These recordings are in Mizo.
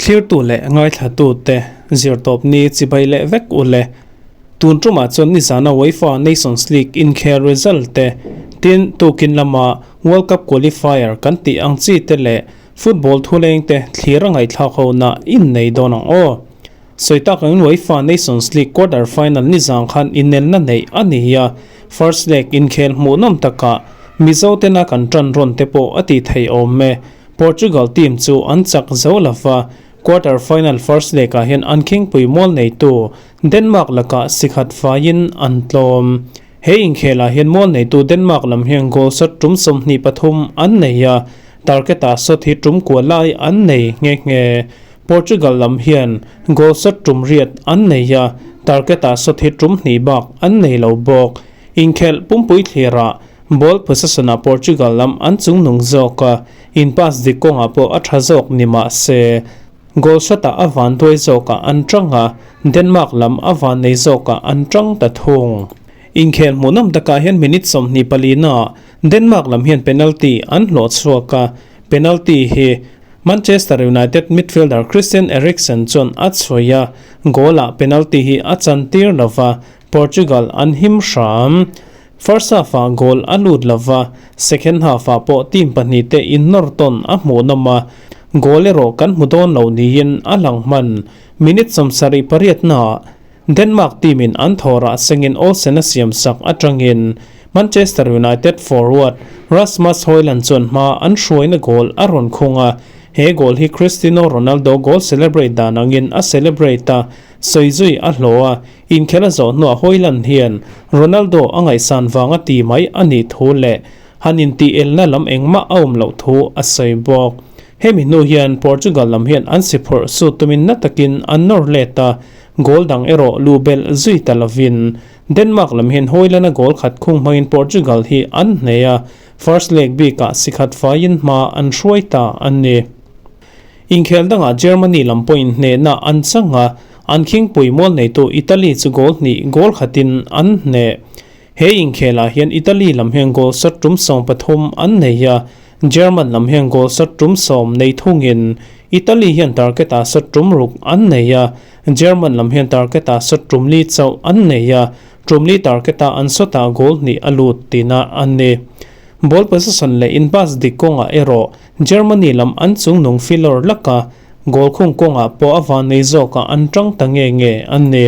Thlirtu leh ngaithlatute zirtawpni chibai leh vek u le. Tun tumah chuan nizana UEFA Nations League inkhel result te, tin tukin lama World Cup qualifier kan tih ang chi te leh football thuleng te thlir a ngaihthlak hona innei dawn ang aw. Sawi tak angin UEFA Nations League quarter final nizang khan inelna neih a ni a, first leg inkhel hmuhnawm takah Mizo tena kan tan rawn te pawh a tih theih awm e. Portugal team chu an chak zo lova, quarter final first leg ah hian an khingpui mual neitu Denmark lakah sikhat faiin an tlawm. He inkhelah hian mual neitu Denmark lam hian goal shot tum 23 an nei a, target ah shot hi tum kua lai an nei nghe nghe. Portugal lam hian goal shot tum riat an nei a, target ah shot hi tum hnih bak an nei lo bawk. Inkhelh pumpui thlirah ball possession ah Portugal lam an chungnung zawk a, in pass dik kawngah pawh a tha zawk ni mah se, goal shot ah a van duai zawkah an tang a, Denmark lam a van nei zawkah an tang ta thung. Inkhel hmuhnawm takah hian minute 24 naah Denmark lam hian penalty an hlawh chhuak a, penalty hi Manchester United midfielder Christian Eriksen chuan a chhuih a, goal ah penalty hi a chantir lova, Portugal an him hram. First half ah goal a lut lova, second half ah pawh team pahnih te innawr tawn a hmuhnawm a, goal erawh kan hmu dawn lo niin a lang hman. Minute 78 naah Denmark team in an thawrah sengin Olsen a siam sak atangin Manchester United forward Rasmus Hojlund chuan hma an hruaina goal a rawn khung a, he goal hi Cristiano Ronaldo goal celebrate dan angin a celebrate a, sawi zui a hlawh a, inkhel a zawh hnuah Hojlund hian Ronaldo a ngaihsan vanga ti mai a nih thu leh han intih elna lam engmah a awm loh thu a sawi bawk. Hemi hnu hian Portugal lam hian an si phawrh sut tumin na takin an nawr let a, goal dang erawh lu belh zui ta lovin Denmark lam hian Hojlund-a goal khat khung hmangin Portugal hi an hneh a, first leg bikah sikhat faiin hma an hruai ta a ni. Inkhel dangah Germany lam pawhin hnehna an chang a, an khingpui mual neitu Italy chu goal hnih goal khatin an hneh. He inkhelah hian Italy lam hian goal shot tum 13 an nei a, German lam hian goal shot tum 10 nei thungin Italy hian target ah shot tum ruk an nei a, German lam hian target ah shot tum li chauh an nei a, tum li target ah an shot ah goal hnih a lut tihna a ni. Ball possession leh in pass dik kawngah erawh Germany lam an chungnung filawr lak a, goal khung kawngah pawh a van nei zawkah an tang ta nge nge a ni.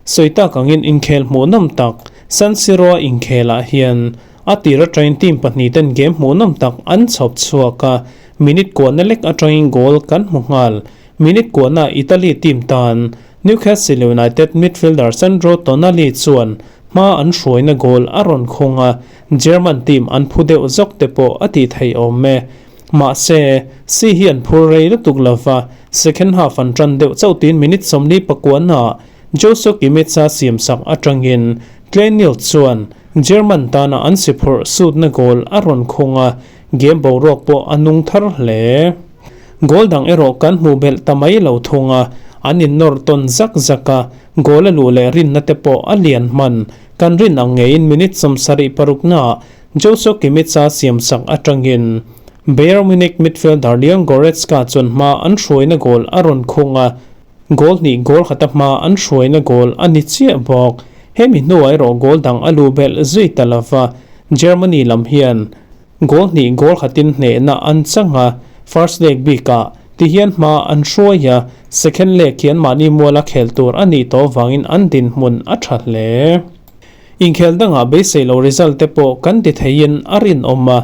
Sawi tak angin inkhel hmuhnawm tak San Siro-a inkhelah hian a tir atangin team pahnih ten game hmuhnawm tak an chhawp chhuak a, minute kuahna lek atangin goal kan hmu nghal. Minute kuahna Italy team tan Newcastle United midfielder Sandro Tonali chuan hma an hruaina goal a rawn khung a, German team an phu deuh zawk te pawh a tih theih awm e. Mahse, si hi an phur rei lutuk lova, second half an tan deuh chauh tiin minute 49 naah Joshua Kimmich-a siamsak atangin Kleindienst chuan German tana an si phurh sutna goal a rawn khung a, game boruak pawh a nung thar hle. Goal dang erawh kan hmuh belh ta mai lo thung a, an innawr tawn zak zak a, goal a luh leh rinna te pawh a lian hman. Kan rin ang ngeiin minute 76 naah Joshua Kimmich-a siamsak atangin Bayern Munich midfielder Leon Goretzka chuan hma an hruaina goal a rawn khung a, goal hnih goal khata hma an hruaina goal a ni chiah bawk. Hemi hnuah erawh goal dang a lu belh zui ta lova, Germany lam hian goal hnih goal khatin hnehna an chang a, first leg bikah tihian hma an hruai a, second leg hian mahni muala khel tur a nih tawh vangin an dinhmun a tha hle. Inkhel dangah beisei lo result te pawh kan ti theiin a rinawm a,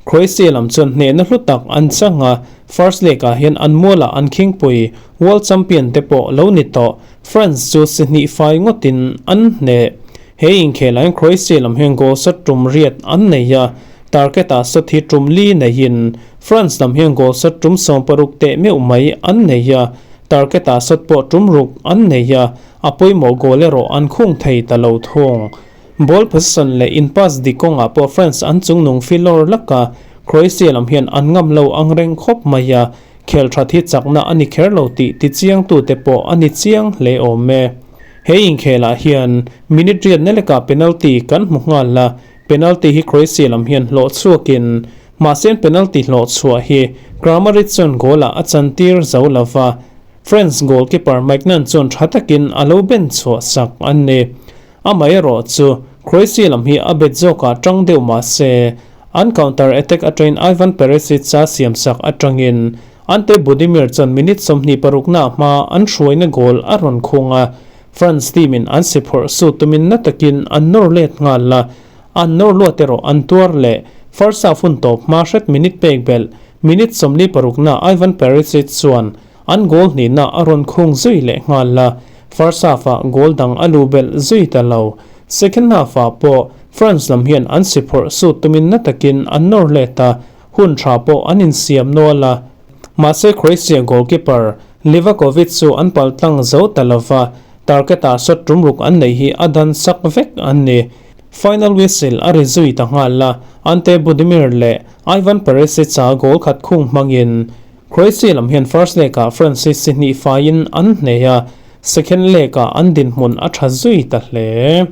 Croatia lam chuan hnehna hlu tak an chang a, first leg ah hian an mualah an khingpui world champion te pawh lo ni tawh France chu si hnih fai ngawtin an hneh. He inkhelah hian Croatia lam hian goal shot tum riat an nei a, target ah shot hi tum li neiin France lam hian goal shot tum 60 teh meuh mai an nei a, target ah shot pawh tum ruk an nei a, a pawimawh goal erawh an khung thei ta lo thung. Ball possession leh in pass dik kawngah pawh France an chungnung filawr lak a, Croatia lam hian an ngam lo ang reng khawp mai a, khel that hi chakna a ni kher lo tih tichiang tute pawh a ni chiang hle awm e. He inkhelah hian minute riat na lekah penalty kan hmu nghal a, penalty hi Croatia lam hian hlawh chhuakin mahse penalty hlawh chhuah hi Kramaric chuan goal ah a chantir zo lova. France goalkeeper Maignan chuan tha takin a lo ben chhuah sak a ni. Amaherawhchu, Croatia lam hi a bet zawkah tang deuh mah se, an counter attack atangin Ivan Perisic-a siamsak atangin Ante Budimir chuan minute 26 na hma an hruaina goal a rawn khung a, France team-in an si phawrh sut tumin na takin an nawr let nghal a, an nawr luat erawh an tuar leh. First half hun tawp hma hret minute pek belh, minute 46 na Ivan Perisic chuan an goal hnihna a rawn khung zui leh nghal a, first half-ah goal dang a luh belh zui ta lo. Second half-ah pawh France lam hian an si phawrh sut tumin na takin an nawr let a, hun tha pawh an insiam nual a. Mahse Croatia goalkeeper Livakovic chu an pal tlang zo ta lova, target-ah shot tum ruk an neih hi a dan sak vek an ni. Final whistle a ri zui ta nghal a, Ante Budimir leh Ivan Perisic-a goal khat khung hmangin Croatia lam hian first leg-ah France hi si hnih faiin an hneh a, second leg-ah an dinhmun a tha zui ta hle.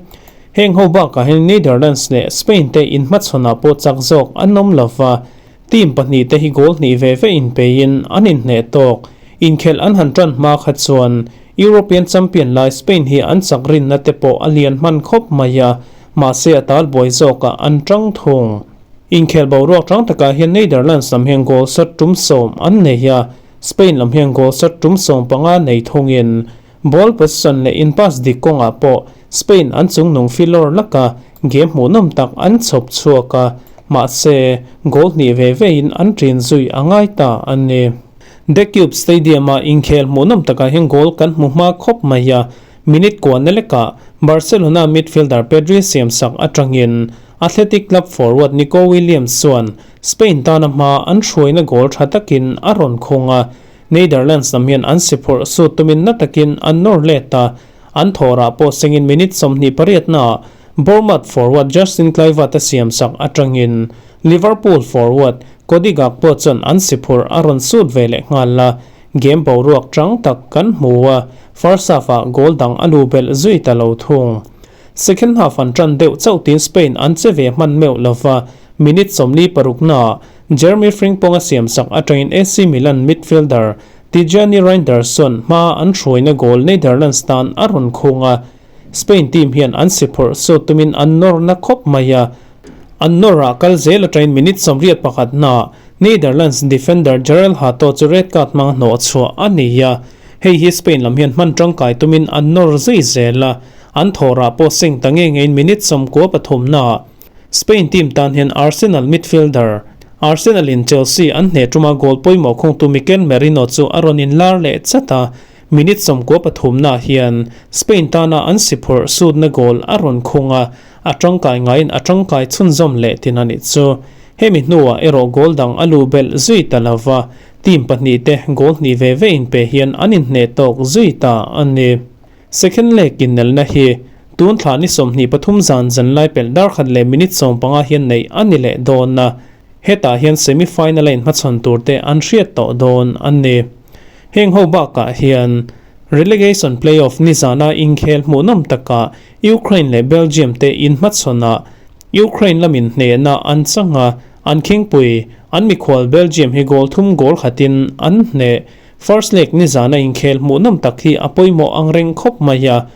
Heng ho bakah hian Netherlands leh Spain te inhmachhawnah pawh chak zawk an awm lova, team pahnih te hi goal hnih ve ve inpeiin an inhneh tawk. Inkhelh an han tan hma kha chuan European champion lai Spain hi an chak rinna te pawh a lian hman khawp mai a, mahse a talbuai zawkah an tang thung. Inkhel boruak tang takah hian Netherlands lam hian goal shot tum 10 an nei a, Spain lam hian goal shot tum 15 nei thungin ball possession leh in pass dik kawngah pawh Spain an chungnung filawr laka game hmuhnawm tak an chhawp chhuak a, mahse goal hnih ve vein an ṭin zui a ngai ta a ni. De Kuip Stadium-a inkhel hmuhnawm takah hian goal kan hmu hma khawp mai a, minute kuahna lekah Barcelona midfielder Pedri siamsak atangin Athletic Club forward Nico Williams chuan Spain tana hma an hruaina goal tha takin a rawn khung a, Netherlands lam hian an si phawrh sut tumin na takin an nawr let a, an thawrah pawh sengin minute 28 naah Bournemouth forward Justin Kluivert a siamsak atangin Liverpool forward Cody Gakpo chuan an si phurh a rawn sut ve leh nghal a, game boruak tang tak kan hmu a, first half-ah goal dang a lu belh zui ta lo thung. Second half an tan deuh chauh tin Spain an che ve hman meuh lova, minute 46 naah Jeremy Frimpong a siamsak atangin AC Milan midfielder Tijjani Reijnders chuan hma an hruaina goal Netherlands tan a rawn khung a, Spain team hian an si phawrh sut tumin an nawr na khawp mai a, an nawrah kal zel atangin minute 81 naah Netherlands defender Jorrel Hato chu red card hmang hnawh chhuah a ni a, hei hi Spain lam hian hman tangkai tumin an nawr zui zel a, an thawrah pawh seng ta nge ngein minute 93 naah Spain team tan hian Arsenal midfielder Arsenal in Chelsea an hneh tuma goal pawimawh khungtu Mikel Merino chu a rawn inlar leh chat a, minute 93 naah hian Spain tana an si phawrh sutna goal a rawn khung a, a tangkai ngaiin a tangkai chhunzawm leh tin a nih chu. Hemi hnuah erawh goal dang a luh belh zui ta lova, team pahnih te goal hnih ve ve inpe hian an inhneh tawk zui ta a ni. Second leg innelna hi tun thla ni 23 zan zan lai pelh dar khat leh minute 15 hian neih a ni leh dawn a, hetah hian semi final a inhmachhawn tur te an hriat tawh dawn a ni. Heng ho bakah hian relegation playoff ni zana inkhel hmuhnawm takah Ukraine leh Belgium te inhmachhawnah Ukraine lamin hnehna an chang a, an khingpui an mikhual Belgium hi goal thum goal khatin an hneh. First leg ni zana inkhel hmuhnawm tak hi a pawimawh ang reng khawp mai a,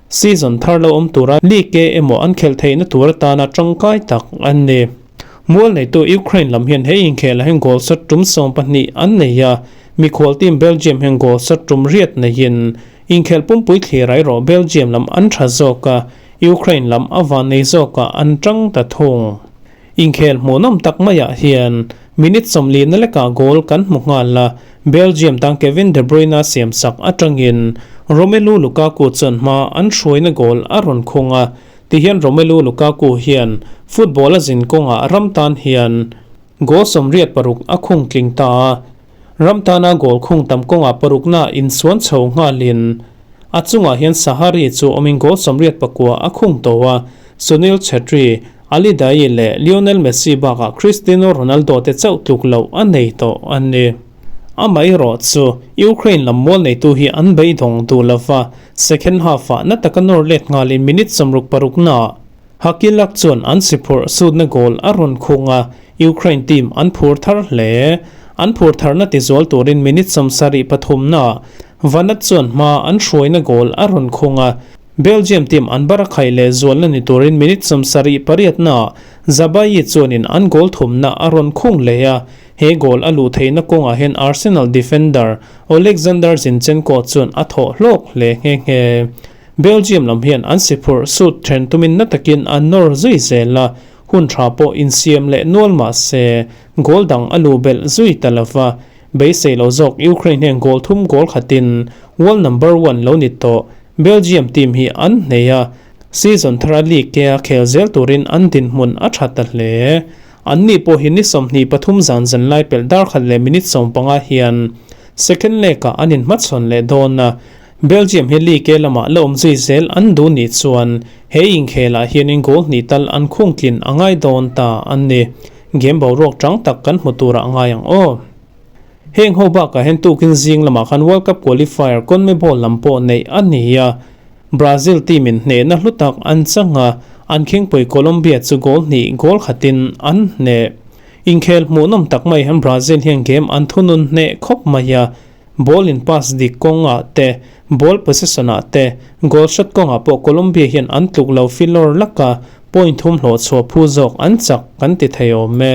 season thar lo awm tura league emaw an khelh theihna tur atana tangkai tak an ni. Mual neitu Ukraine lam hian he inkhelah hian goal shot tum 12 an nei a, mikhual team Belgium hian goal shot tum riat neiin inkhelh pumpui thlir erawh Belgium lam an tha zawk a, Ukraine lam a van nei zawkah an tang ta thung. Inkhel hmuhnawm tak maiah hian minute 40 na lekah goal kan hmu nghal a, Belgium tang Kevin De Bruyne siamsak atangin Romelu Lukaku chuan hma an hruaina goal a rawn khung a, tihian Romelu Lukaku hian football a zin kawngah ram tan hian goal 86 a khung tling ta a, ram tana goal khung tam kawngah parukna insuan chho nghalin a chungah hian Sahari chu awmin goal 89 a khung tawh a, Sunil Chhetri, Ali Daei leh Lionel Messi bakah Cristiano Ronaldo te chauh tluk loh a nei tawh a ni. Amaherawh chu Ukraine lam mual neitu hi an beidawng duh lova, second half-ah na taka nawr let nghalin minute 66 naah Hakilak chuan an si phurh sutna goal a rawn khung a, Ukraine team an phur thar hle. An phur tharna tizual turin minute 73 naah Vanat chuan hma an hruaina goal a rawn khung a, Belgium team an bar a khai leh zualna ni turin minute 78 naah Zabayi chuanin an goal thumna a rawn khung leh a, he goal a luh theihna kawngah hian Arsenal defender Oleksandr Zinchenko chuan a thawh hlawk hle nghe nghe. Belgium lam hian an si phurh sut then tumin na takin an nawr zui zel a, hun tha pawh insiam leh nual mah se goal dang a luh belh zui ta lova. Beisei lo zawk Ukraine hian goal thum goal khatin world number one lo ni tawh Belgium team hi an hnei a, season thara league ke a khel zel turin an dinhmun a tha ta hle. An ni pawh hi ni 23 zan zan lai pelh dar khat leh minute 15 hian second leg ah an inhmachhawn leh dawn a. Belgium hi league lamah la awm zui zel an duh nih chuan he inkhelah hianin goal hnih tal an khung tlin a ngai dawn ta a ni. Game boruak tang tak kan hmu turah ngai ang aw. Heng ho bakah hian tukin zing lamah khan World Cup qualifier CONMEBOL lam pawh neih a ni a. Brazil team in hnehna hlu tak an chang a, an khingpui Colombia chu goal hnih goal khatin an hneh. Inkhel hmuhnawm tak mai hian Brazil hian game an thunun hneh khawp mai a, ball in pass dik kawngah te, ball possession ah te, goal shot kawngah pawh Colombia hian an tluk lo filawr lak a, point thum hlawh chhuah phu zawk an chak kan ti thei awm e.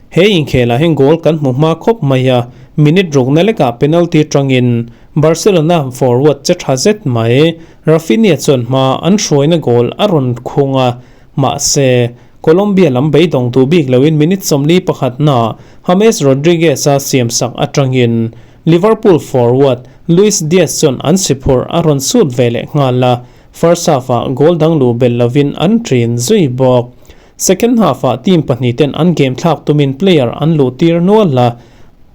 He inkhelah hian goal kan hmu hma khawp mai a, minute rukna lekah penalty tangin Barcelona forward che tha zet mai Raphinha chuan hma an hruaina goal a rawn khung a, mahse, Colombia lam beidawng duh bik loin minute 41 naah James Rodriguez a siamsak atangin Liverpool forward Luis Diaz chuan an si phurh a rawn sut ve leh nghal a, first half-ah goal dang luh belh lovin an ṭin zui bawk. Second half-ah team pahnih ten an game thlak tumin player an luh tir nual a,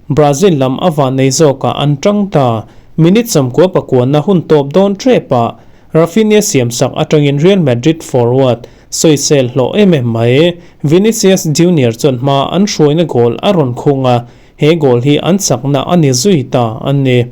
Brazil lam a van nei zawkah an tang ta. Minute 99 na hun tawp dawn ṭepah Raphinha siamsak atangin Real Madrid forward sawisel hlawh em em mai Vinicius Junior chuan hma an hruaina goal a rawn khung a, he goal hi an chakna a ni zui ta a ni.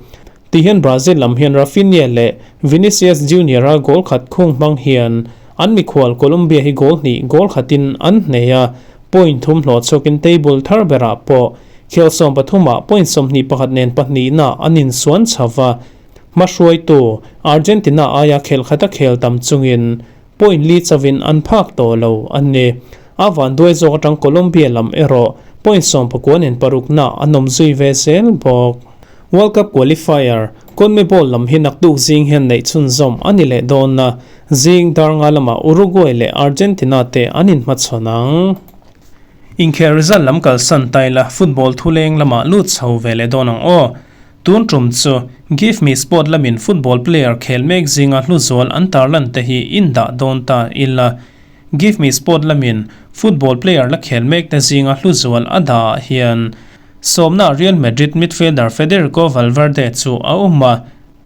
Tihian Brazil lam hian Raphinha leh Vinicius Junior a goal khat khung hmang hian an mikhual Colombia hi goal hnih goal khatin an hnei a, point thum hlawh chhuakin table thar berah pawh khel 13 ah point 21 nen pahnihna an insuan chho va. Hmahruaitu Argentina aia khel khata khel tam chungin point li chawin an phak tawh lo a ni. A vanduai zawk atang Colombia lam erawh point 19 nen parukna an awm zui ve zel bawk. World Cup qualifier CONMEBOL lam hi naktuk zing hian neih chhunzawm a ni leh dawn a, zing dar nga lamah Uruguay leh Argentina te an inhmachhawn ang. Inkhel result lam kalsan taila football thuleng lamah lut chho ve leh dawn ang aw. Tun tum chu Give Me Sport lamin football player khel mek zinga hluzual an tarlan te hi indah dawn ta ila. Give Me Sport lamin football player la khel mek te zinga hluzual a dah ah hian sawmna Real Madrid midfielder Federico Valverde chu a awm a.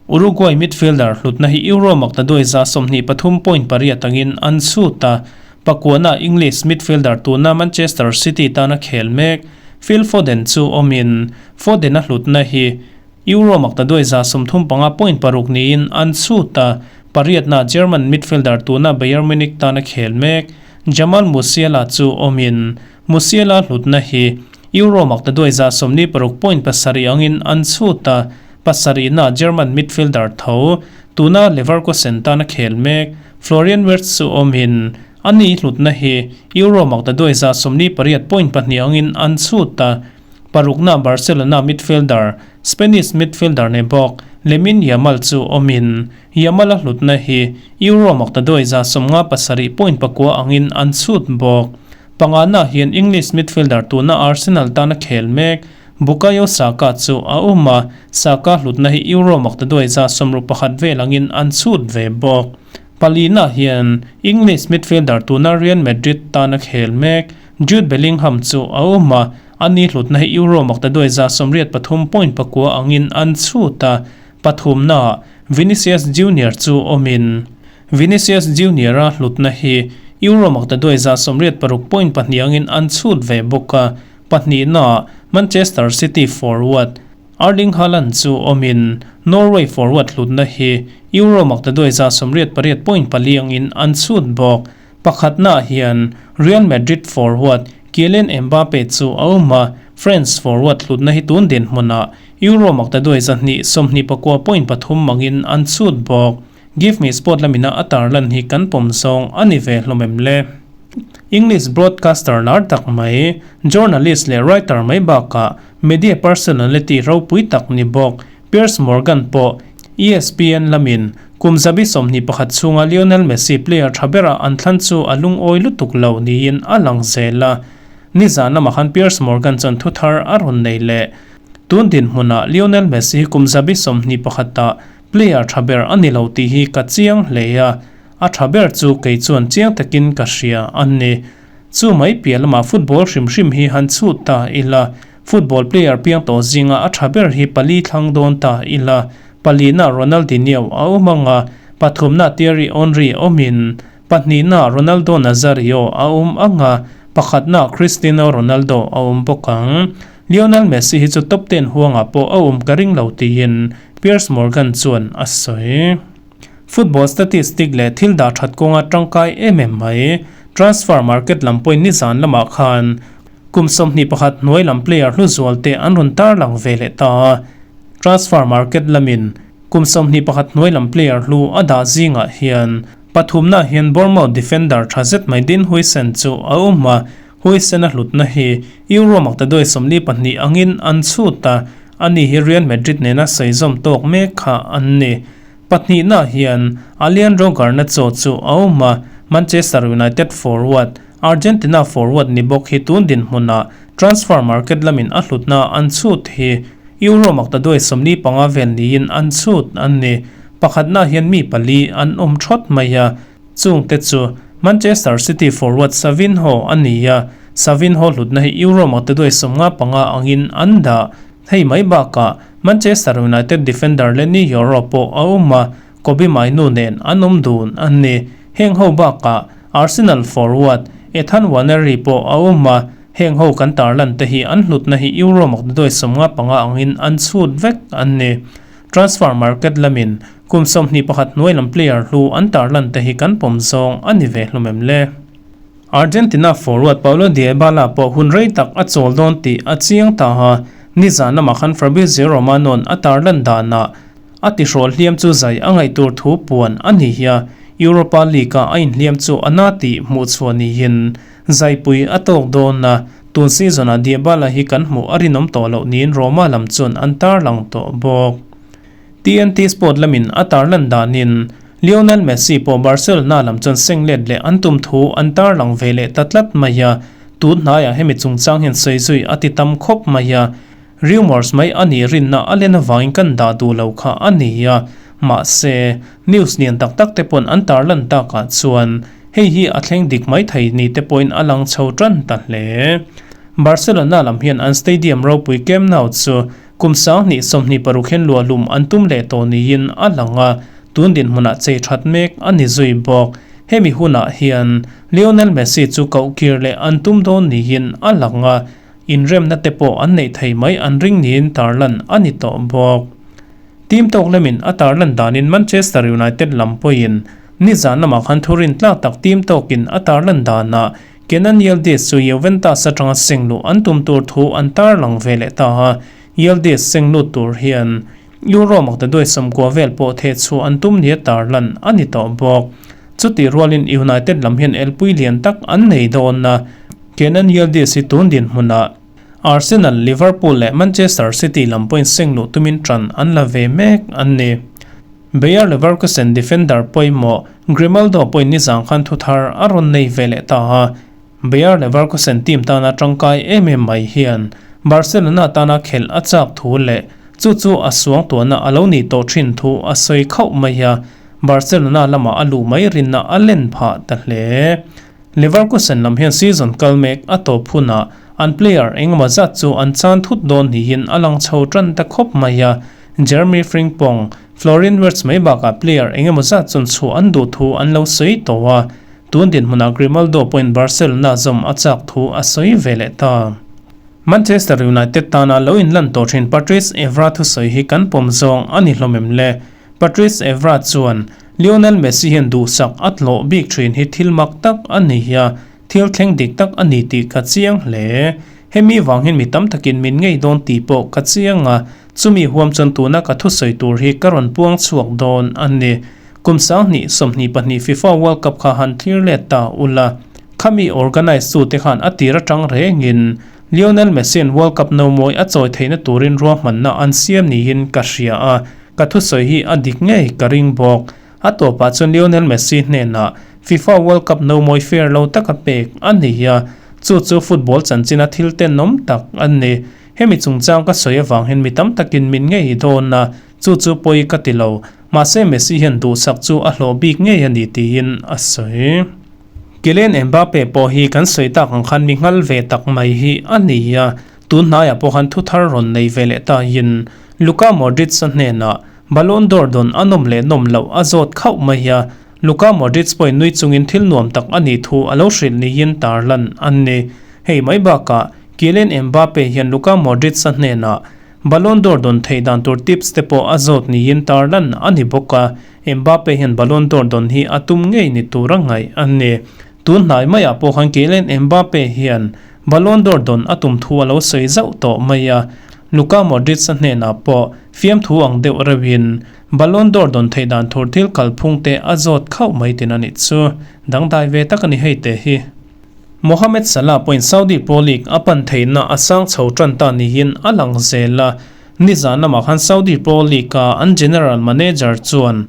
Uruguay midfielder hlutna hi Euro maktaduai 123.8 angin an chhut a. Pakuana English midfielder tuna Manchester City tana khel mek Phil Foden chu awmin Foden a hlutna hi Euro maktaduai 135.6 niin an chhut a. Pariatna German midfielder tuna Bayern Munich tana khel mek Jamal Musiala chu awmin Musiala hlutna hi Euro maktaduai 46.7 angin an chhut a. Pasarihna German midfielder tho tuna Leverkusen tana khel mek Florian Wirtz chu awmin ani hlutna hi Euro maktaduai 48.2 angin an chhut a. Parukna Barcelona midfielder Spanish midfielder ne bawk Lamine Yamal chu awmin Yamal a hlutna hi Euro maktaduai 57.9 angin an chhut bawk. Pangana hian English midfielder tuna Arsenal tana khel mek Bukayo Saka chu a awm a, Saka hlutna hi Euro maktaduai 61 vel angin an chhut ve bawk. Palina hian English midfielder tuna Real Madrid tana khel mek Jude Bellingham chu a awm a, ani hlutna hi Euro maktaduai 83.9 angin an chhut a. Pathumna Vinicius Junior chu awmin Vinicius Junior a hlutna hi Euro maktaduai 86.2 angin an chhut ve bawk a. Pahnihna Manchester City forward Erling Haaland chu awmin Norway forward hlutna hi Euro maktaduai 88.4 angin an chhut bawk. Pakhatna hian Real Madrid forward Kylian Mbappe chu a awm a, France forward hlutna hi tun dinhmunah Euro maktaduai 200 24 point pathum angin an chhut bawk. Give Me Sport lamina a tarlan hi kan pawm zawng a ni ve hlawm em le? English broadcaster lar tak mai, journalist leh writer mai bakah media personality ropui tak ni bawk Piers Morgan pawh ESPN lamin kum 21 chhunga Lionel Messi player tha bera an thlan chu a lungawi lutuk lo niin a lang zel a. Nizan lamah khan Piers Morgan chuan thu thar a rawn nei leh. Tun dinhmunah Lionel Messi hi kum 21 ah player tha ber a ni lo tih hi ka chiang hle a, a tha ber chu kei chuan chiang takin ka hria a ni. Chu mai piah lamah football hrim hrim hi han chhut ta ila, football player piang tawh zinga a tha ber hi pali thlang dawn ta ila, palina Ronaldinho a awm ang a, pathumna Thierry Henry awmin, pahnihna Ronaldo Nazario a awm ang a, pakhatna Cristiano Ronaldo a awm bawk ang. Lionel Messi hi chu top ten huangah pawh a awm ka ring lo tiin Piers Morgan chuan a sawi. Football statistic leh thil dah that kawnga tangkai em em mai. Transfer market lam pawhin nizan lamah khan kum 21 hnuai lam player hlu zual te an rawn tarlang ve leh ta a. Transfer market lamin kum 21 hnuai lam player hlu a dah zingah hian pathumna hian Bournemouth defender tha zet mai Dean Huijsen chu a awm a. Huijsen a hlutna hi Euro maktaduai 42 angin an chhut a, ani hi Real Madrid nena sawi zawm tawk mek kha an ni. Pahnihna hian Alejandro Garnacho chu a awm a, Manchester United forward, Argentina forward ni bawk hi tun dinhmunah transfer market lamin a hlutna an chhut hi Euro maktaduai 45 vel niin an chhut an ni. Pakhatna hian mi pali an awm thawt mai a, chungte chu Manchester City forward Savinho a ni a, Savinho hlutna hi Euro maktaduai 55 angin an dah. Hei mai bakah Manchester United defender Leny Yoro pawh a awm a, Kobbie Mainoo nen an awm dun an ni. Heng ho bakah Arsenal forward Ethan Nwaneri pawh a awm a, heng ho kan tarlan te hi an hlutna hi Euro maktaduai 55 angin an chhut vek an ni. Transfer market lamin kum 21 hnuai lam player hlu an tarlan te hi kan pawm zawng a ni ve hlawm em le? Argentina forward Paulo Dybala pawh hun rei tak a chawl dawn tih a chiang ta a, nizan lamah khan Fabrizio Romano-a'n a tarlan danah a tihrawl hliam chu zai a ngaih tur thu puan a ni hi a, Europa League-a a inhliam chu a na tih hmuh chhuah niin zaipui a tawk dawn a, tun season-ah Dybala hi kan hmuh a rinawm tawh loh niin Roma lam chuan an tarlang tawh bawk. TNT Sport lamin a tarlan danin Lionel Messi pawh Barcelona lam chuan seng let leh an tum thu an tarlang ve leh ta tlat mai a, tun hnaiah hemi chungchang hian sawi zui a ti tam khawp mai a, rumours mai a nih rinna a len avangin kan dah duh lo kha a ni a, mahse, news lian tak tak te pawn an tarlan takah chuan hei hi a thleng dik mai thei ni te pawhin a lang chho tan ta hle. Barcelona lam hian an stadium ropui Camp Nou chu kum 2026 hian luahlum an tum leh tawh niin a lang a, tun dinhmunah chei that mek a ni zui bawk. Hemi hunah hian Lionel Messi chu koh kir leh an tum dawn niin a lang a, inremna te pawh an neih thei mai an ring niin tarlan a ni tawh bawk. Team tawk lamin a tarlan danin Manchester United lam pawhin nizan lamah khan thurin tlak tak team tawkin a tarlan danah Kenan Yildiz chu Juventus atanga seng luh an tum tur thu an tarlang ve leh ta a, Yildiz seng lut tur hian Euro maktaduai 90 vel pawh theh chhuah an tum nia tarlan a ni tawh bawk. Chutih rualin United lam hian elpui lian tak an nei dawn a, Kenan Yildiz hi tun dinhmunah Arsenal, Liverpool leh Manchester City lam pawhin seng luh tumin tan an la ve mek an ni. Bayer Leverkusen defender pawimawh Grimaldo pawhin nizang khan thu thar a rawn nei ve leh ta a, Bayer Leverkusen team tana tangkai em em mai hian Barcelona tana khelh a chak thu leh chu chu a suang tuahna a lo nih tawh thin thu a sawi khauh mai a, Barcelona lamah a luh mai rinna a len phah ta hle. Leverkusen lam hian season kal mek a tawp hunah an player engemaw zat chu an chan thut dawn niin a lang chho tan ta khawp mai a, Jeremy Frimpong, Florian Wirtz mai bakah player engemaw zat chuan chhuah an duh thu an lo sawi tawh a, tun dinhmunah Grimaldo pawhin Barcelona zawm a chak thu a sawi ve leh ta. Manchester United tana lo inlan tawh thin Patrice Evra thusawi hi kan pawm zawng a ni hlawm em le? Patrice Evra chuan Lionel Messi hian duhsak a tlawh bik thin hi thil mak tak a ni a, thil thleng dik tak a ni tih ka chiang hle. Hemi vang hian mi tam takin min ngei dawn tih pawh ka chiang a, chumi huam chuan tuna ka thusawi tur hi ka rawn puang chhuak dawn a ni. Kum 2022 FIFA World Cup kha han thlir let ta ula. Khami organise tute khan a tir atang rengin Lionel Messi-a'n World Cup no mawi a chawi theihna turin ruahmanna an siam niin ka hria a, ka thusawi hi a dik ngei ka ring bawk. A tawpah chuan Lionel Messi hnenah FIFA World Cup no mawi fair lo taka pek a ni a, chu chu football chanchina thil tenawm tak a ni. Hemi chungchang ka sawi avang hian mi tam takin min ngei dawn a, chu chu pawi ka ti lo. Mahse Messi hian duhsak chu a hlawh bik ngei a ni tiin a sawi. Kylian Mbappe pawh hi kan sawi tak ang khan mi nghal ve tak mai hi a ni a, tun hnaiah pawh khan thuthar rawn nei ve leh tahin Luka Modric-a hnenah Ballon d'Or dawn a nawm leh nawm loh a zawt khauh mai a, Luka Modric pawhin nui chungin thil nuam tak a nih thu a lo hrilh niin tarlan a ni. Hei mai bakah Kylian Mbappe hian Luka Modric-a hnenah Ballon d'Or dawn theih dan tur tips te pawh a zawt niin tarlan a ni bawk a, Mbappe hian Ballon d'Or dawn hi a tum ngei ni tura ngaih a ni. Tun hnai maiah pawh khan Kylian Mbappe hian Ballon d'Or dawn a tum thu a lo sawi zauh tawh mai a, Luka Modric-a hnenah pawh fiamthu ang deuh reuhin Ballon d'Or dawn theih dan tur thil kalphung te a zawt khauh mai tin a nih chu. Dangdai ve tak a ni hei te hi. Mohamed Salah pawhin Saudi Pro League a pan theihna a sang chho tan ta niin a lang zel a, nizan lamah khan Saudi Pro League-a an general manager chuan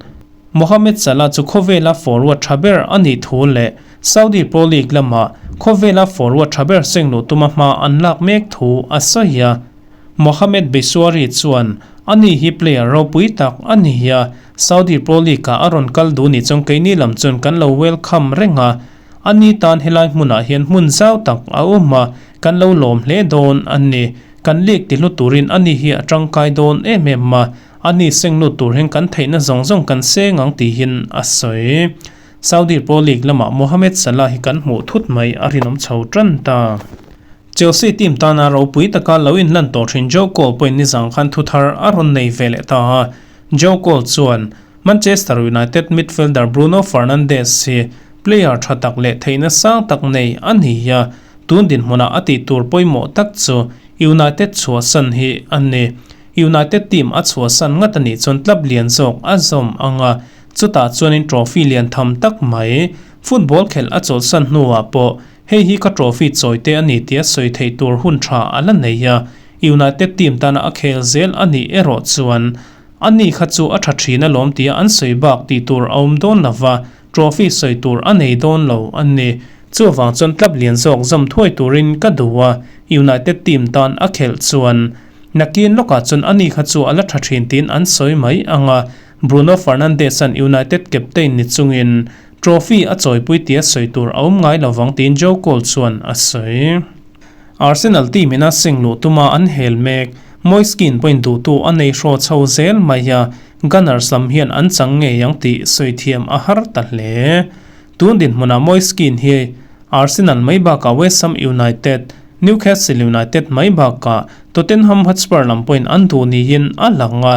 Mohamed Salah chu khawvela forward tha ber a nih thu leh Saudi Pro League lama khawvela forward tha ber seng luh tuma hma an lak mek thu a sawi a. Mohamed Besouari chuan ani hi player ropui tak a ni a, Saudi Pro League-ah a rawn kal duh nih chuan keini lam chuan kan lo welcome reng a, ani tan helai hmunah hian hmun zau tak a awm a, kan lo lawm hle dawn a ni. Kan league ti hlu turin ani hi a tangkai dawn em em a, ani seng lut tur hian kan theihna zawng zawng kan seng ang tihin a sawi. Saudi Pro League lamah Mohamed Salah hi kan hmuh thut mai a rinawm chho tan ta. Chelsea team tana ropui taka lo inlan tawh thin Joe Cole pawhin nizang khan thuthar a rawn nei ve leh ta a, Joe Cole chuan Manchester United midfielder Bruno Fernandes hi player tha tak leh theihna sang tak nei a ni a, tun dinhmunah a tih tur pawimawh tak chu United chhuahsan hi a ni. United team a chhuahsan ngat a nih chuan club lian zawk a zawm ang a, chutah chuanin trophy lian tham tak mai football khelh a chawlhsan hnuah pawh hei hi ka trophy chawi te a ni tia sawi theih tur hun tha a la nei a, United team tana a khel zel a nih erawh chuan A ni kha chu a tha thin alawm tia an sawi bak tih tur a awm dawn lo va, trophy sawi tur a nei dawn lo a ni. Chuvang chuan club lian zawk zawm thuai turin ka duh a, United team tan a khelh chuan nakin lawkah chuan a ni kha chu a la tha thin tiin an sawi mai ang a, Bruno Fernandes-a'n United captain ni chungin trophy a chawipui tia sawi tur a awm ngai lo vang tiin Joe Cole chuan a sawi. Arsenal team ina seng luh tuma an hel mek. Moise Kean pawhin duhtu a nei hraw chho zel mai a, Gunners lam hian an chang ngei ang tih sawi thiam a har ta hle. Tun dinhmunah Moise Kean hi Arsenal mai bakah West Ham United, Newcastle United mai bakah Tottenham Hotspur lam pawhin an duh niin a lang a,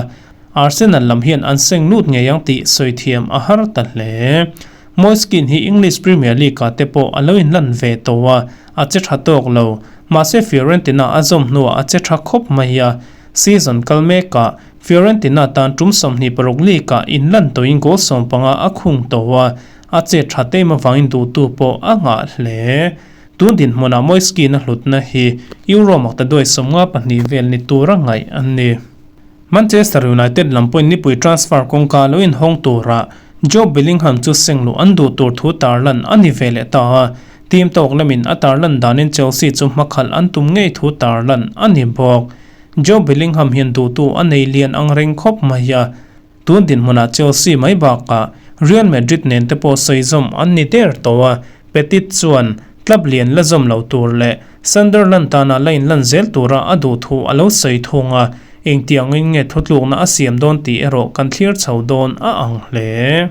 Arsenal lam hian an seng lut ngei ang tih sawi thiam a har ta hle. Moise Kean hi English Premier League-ah te pawh a lo inlan ve tawh a, a che tha tawk lo. Mahse Fiorentina a zawm hnuah a che tha khawp mai a, season kal mekah Fiorentina tan tum 26 league-ah inlan tawhin goal 15 a khung tawh a, a che tha tem avangin duhtu pawh a ngah hle. Tun dinhmunah Moise Kean a hlutna hi Euro maktaduai 52 vel ni tura ngaih a ni. Manchester United lam pawhin nipui transfer kawngka lo inhawng tura Jobe Bellingham chu seng luh an duh tur thu tarlan a ni ve leh ta a, team tawk lamin a tarlan danin Chelsea chu hmakhalh an tum ngei thu tarlan a ni bawk. Jobe Bellingham hian duhtu a nei lian ang reng khawp mai a, tun dinhmunah Chelsea mai bakah Real Madrid nen te pawh sawi zawm an ni der tawh a, Petit chuan club lian la zawm lo tur leh Sunderland tana la inlan zel tura a duh thu a lo sawi thung a, engtiangin nge thutlukna a siam dawn tih erawh kan thlir chho dawn a ang hle.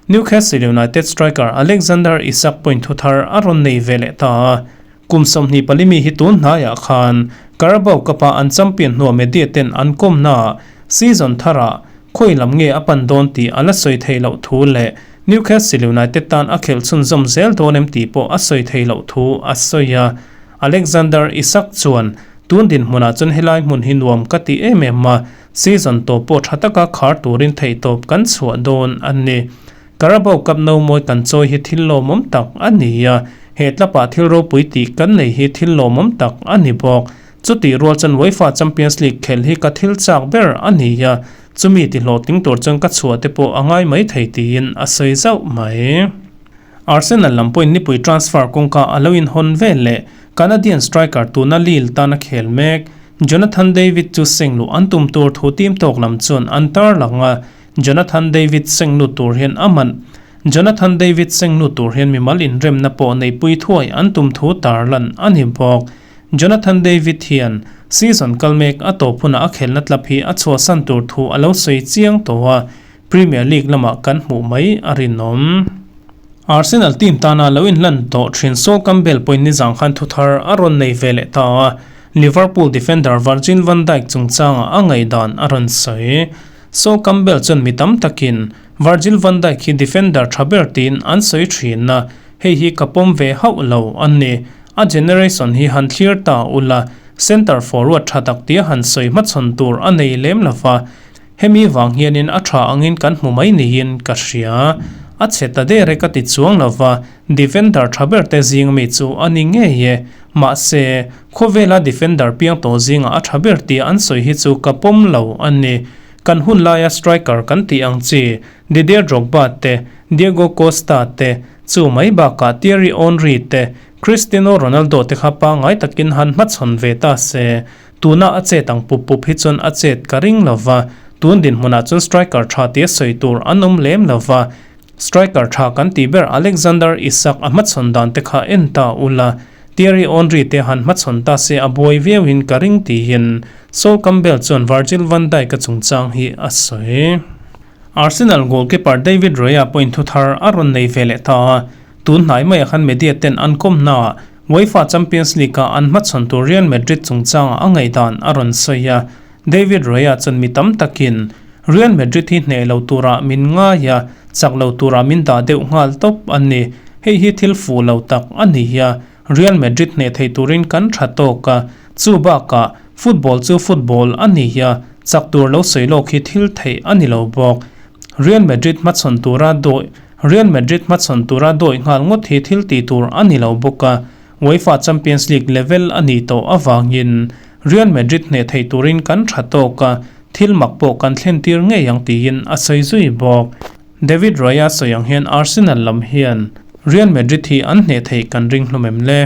Newcastle United striker Alexander Isak point thu thar a rawn nei ve leh ta a, kum 24 mi hi tun hnaiah khan Carabao Cup-a an champion hnuah media ten an kawmnaah season tharah khawi lam nge a pan dawn tih a la sawi theih loh thu leh Newcastle United tan a khelh chhunzawm zel dawn em tih pawh a sawi theih loh thu a sawi a. Alexander Isak chuan, Tun dinhmunah chuan helai hmun hi nuam ka ti em em a, season tawp pawh tha taka khar turin theihtawp kan chhuah dawn a ni. Carabao Cup no mawi kan chawi hi thil lawmawm tak a ni a, he tlapah thil ropui tih kan nei hi thil lawmawm tak a ni bawk. Chutih rual chuan UEFA Champions League khelh hi ka thil chak ber a ni a, chumi ti hlawhtling tur chuan ka chhuah te pawh a ngai mai thei tiin a sawi zauh mai. Arsenal lam pawhin nipui transfer kawngka a lo inhawn vel leh Canadian striker tuna Lille tan a khel mek Jonathan David chu seng luh an tum tur thu team tawk lam chuan an tarlang a, Jonathan David seng lut tur hian a man Jonathan David seng lut tur hian mimal inremna pawh neihpui thuai an tum thu tarlan a ni bawk. Jonathan David hian season kal mek a tawp hunah a khelna tlap hi a chhuahsan tur thu a lo sawi chiang tawh a, Premier League lamah kan hmuh mai a rinawm. Arsenal team tana lo inlan tawh thin Sol Campbell pawhin nizang khan thuthar a rawn nei ve leh ta a, Liverpool defender Virgil van Dijk chungchangah a ngaihdan a rawn sawi. Sol Campbell chuan mi tam takin Virgil van Dijk hi defender tha ber tiin an sawi thin a, hei hi ka pawm ve hauh lo a ni. A generation hi han thlir ta ula, centre forward tha tak tia han sawi hmachhawn tur a nei lem lova, hemi vang hianin a tha angin kan hmu mai niin ka hria. A chhe ta der e ka ti chuang lova, defender tha ber te zing mi chu a ni ngei e. Mahse, khawvela defender piang tawh zingah a tha ber tia an sawi hi chu ka pawm lo a ni. Kan hun laia striker kan tih ang chi, Didier Drogba te, Diego Costa te, chu mai bakah Thierry Henry te, Cristiano Ronaldo te kha pangngai takin han hmachhawn ve ta se, tuna a chet ang pup pup hi chuan a chet ka ring lo va, tun dinhmunah chuan striker tha tia sawi tur an awm lem lo va, striker tha kan tih ber Alexander Isak a hmachhawn dan te kha en ta ula, Thierry Henry te han hmachhawn ta se a buai viauin ka ring tiin Sol Campbell chuan Virgil van Dijk a chungchang hi a sawi. Arsenal goalkeeper David Raya pawhin thuthar a rawn nei ve leh ta a, tun hnai maiah khan media ten an kawmnaah UEFA Champions League-ah an hmachhawn tur Real Madrid chungchangah a ngaihdan a rawn sawi a. David Raya chuan mi tam takin Real Madrid hi hneh lo turah min ngai a, chak lo turah min dah deuh nghal tawp a ni. Hei hi thil fuh lo tak a ni a, Real Madrid hneh thei turin kan tha tawk a, chu bakah football chu football a ni a, chak tur lo sawi lawk hi thil theih a ni lo bawk. Real Madrid hmachhawn tura dawi Real Madrid hmachhawn tura dawi nghal ngawt hi thil tih tur a ni lo bawk a, UEFA Champions League level a nih tawh avangin Real Madrid hneh thei turin kan tha tawk a, thil mak pawh kan thlen tir ngei ang tiin a sawi zui bawk. David Raya sawi ang hian Arsenal lam hian Real Madrid hi an hneh theih kan ring hlawm em le?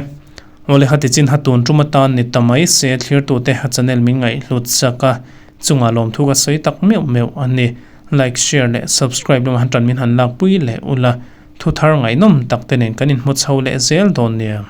Awle hati chin ha tun tum atan ni ta mai se thlirtute ha channel min ngaihhlut chak a, chungah lawmthu ka sawi tak meuh meuh a ni. Like, share leh subscribe lama han tan min han lakpui leh ula, thuthar ngaihnawm tak te nen kan inhmu chho leh zel dawn nia.